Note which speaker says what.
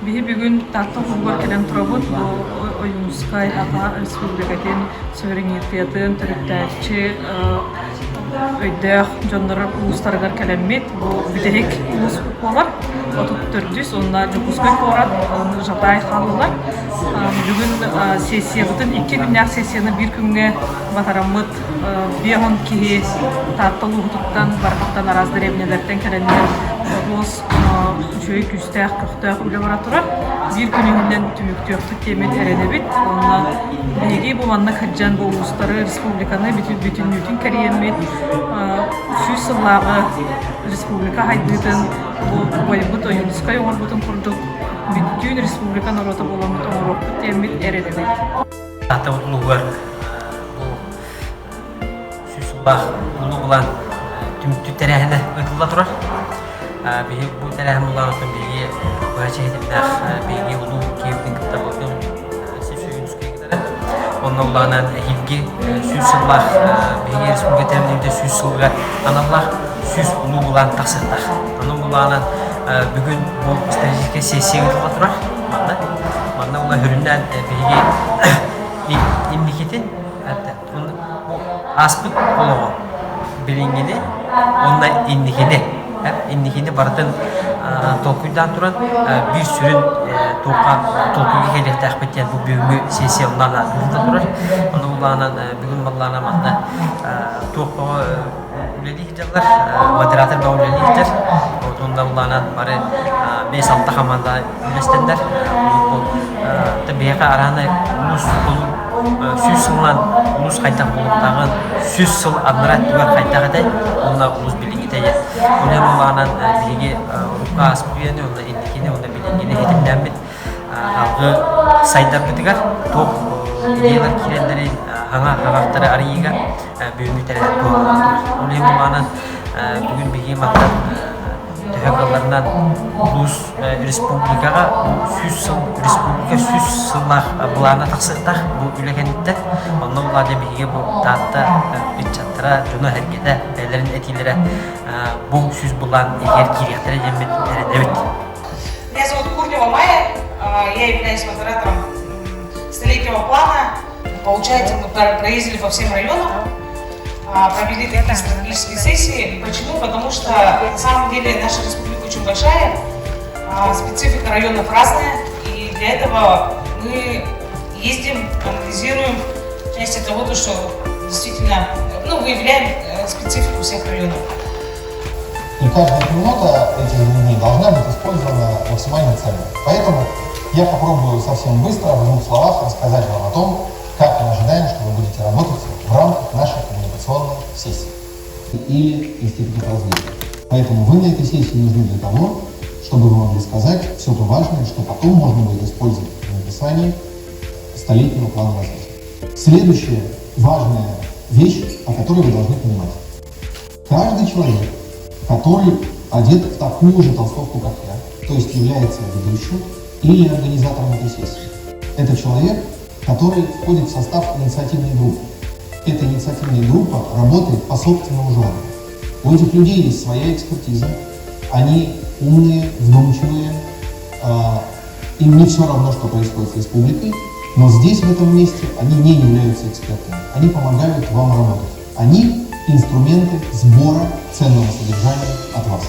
Speaker 1: Биһи бүгүн Таатта улууһугар кэлэн турабыт. Бу Ойуунускай Саха Республикатын суверенитетын төрүттээччи өйдөөх дьоннор улуустарыгар кэлэммит. Бу бүтэһик улуус буолар. 34-үс уонна Дьокуускай куорат, Жатай хааллылар. Бүгүн сессиябытын икки күннээх сессияны биир күҥҥэ батараммыт 50 киһи Таатта улууһутуттан, барытыттан араас дэриэбинэлэртэн кэлэннэр олус үчүгэй күүстээх, көхтөөх үлэ бара турар. Биир күнүһүнэн түмүктүөхпүт диэммит эрэнэбит. Уонна биһиги бу манна сылдьан бу улуустары, республиканы бүтүннүүтүн кэрийэммит 100 сыллааҕы республика хайдыытын бу убайбыт Ойуунускай оҥорбутун курдук бүттүүн республика норуота буоламмыт оҥоруохпут диэммит эрэнэбит.
Speaker 2: Таатта улууһугар бу 100 сыллаах улуу былаан түмүктүүр тэрээһинэ ыытылла турар. Биһиги бу тэрээһин былаанытын биһиги быһаччы ситимнээх биһиги улуу киһибитин кытта былыргын Ойуунускай кытары. Онно былаанан эһиилги 100 сыллаах биһиги республика тэриллибитэ 100 сылга аналлаах 100 улуу былаан тахсыахтаах. Онон былаанан бүгүн бу стратегическай сессия ыытылла турар. Манна манна ула сүрүннээн биһиги инникитин бу ааспыт олоҕу билиҥҥини уонна инникини инникини барытын толкуйдаан туран биир сүрүн туохха толкуйга кэлиэхтээхпит диэн бу бүгүҥҥү сессия былаана ыытылла турар. Ону былаанан бүгүн былаана манна туох үлэлии сылдьаллар, модератор бөҕө үлэлии сылдьар. Онтон былаанан бары биэс-алта хамаанда үлэстэннэр. Бу биһиэхэ араанай улуус 100 сылынан улуус хайдах буолуохтааҕын, 100 сыл аннараа өттүгэр хайдах этэй, уонна улуус билиҥҥитэ диэн. Ол былаанан биһиги урукку ааспыт үйэни уонна инникини уонна билиҥҥини ситимнээммит алгы сайдарбытыгар туох идеялар киирэллэрин хаҥа хаҕахтары арыйыыга бүгүҥҥү тэрээһин туһалаах турар. Ол иһин былаанан бүгүн биһиги мантан төһө кыалларынан улуус республикаҕа 100 сыл республика 100 сыллаах былаана тахсыахтаах бу үлэ кэнниттэн. Онно былаана биһиги бу Таатта ыччаттара, дьоно-сэргэтэ бэйэлэрин этиилэрэ бу 100 былаан иһигэр киириэхтэрэ диэммит эрэнэбит.
Speaker 3: Меня зовут Курнева Майя, я являюсь модератором столетнего плана. Получается, мы проездили по всем районам, провели такие стратегические сессии. Почему? Потому что на самом деле наша республика очень большая, специфика районов разная, и для этого мы ездим, анализируем части того, то, что действительно, ну, выявляем специфику всех районов.
Speaker 4: И каждая минута этих 2 дней должна быть использована максимально ценно. Поэтому я попробую совсем быстро, в двух словах, рассказать вам о том, как мы ожидаем, что вы будете работать в рамках нашей коммуникационной сессии или института развития. Поэтому вы на этой сессии нужны для того, чтобы вы могли сказать все то важное, что потом можно будет использовать в написании столетнего плана развития. Следующая важная вещь, о которой вы должны понимать. Каждый человек, который одет в такую же толстовку, как я, то есть является ведущим или организатором этой сессии, это человек, который входит в состав инициативной группы. Эта инициативная группа работает по собственному желанию. У этих людей есть своя экспертиза, они умные, вдумчивые, им не все равно, что происходит с республикой, но здесь, в этом месте, они не являются экспертами. Они помогают вам работать. Они инструменты сбора ценного содержания от вас.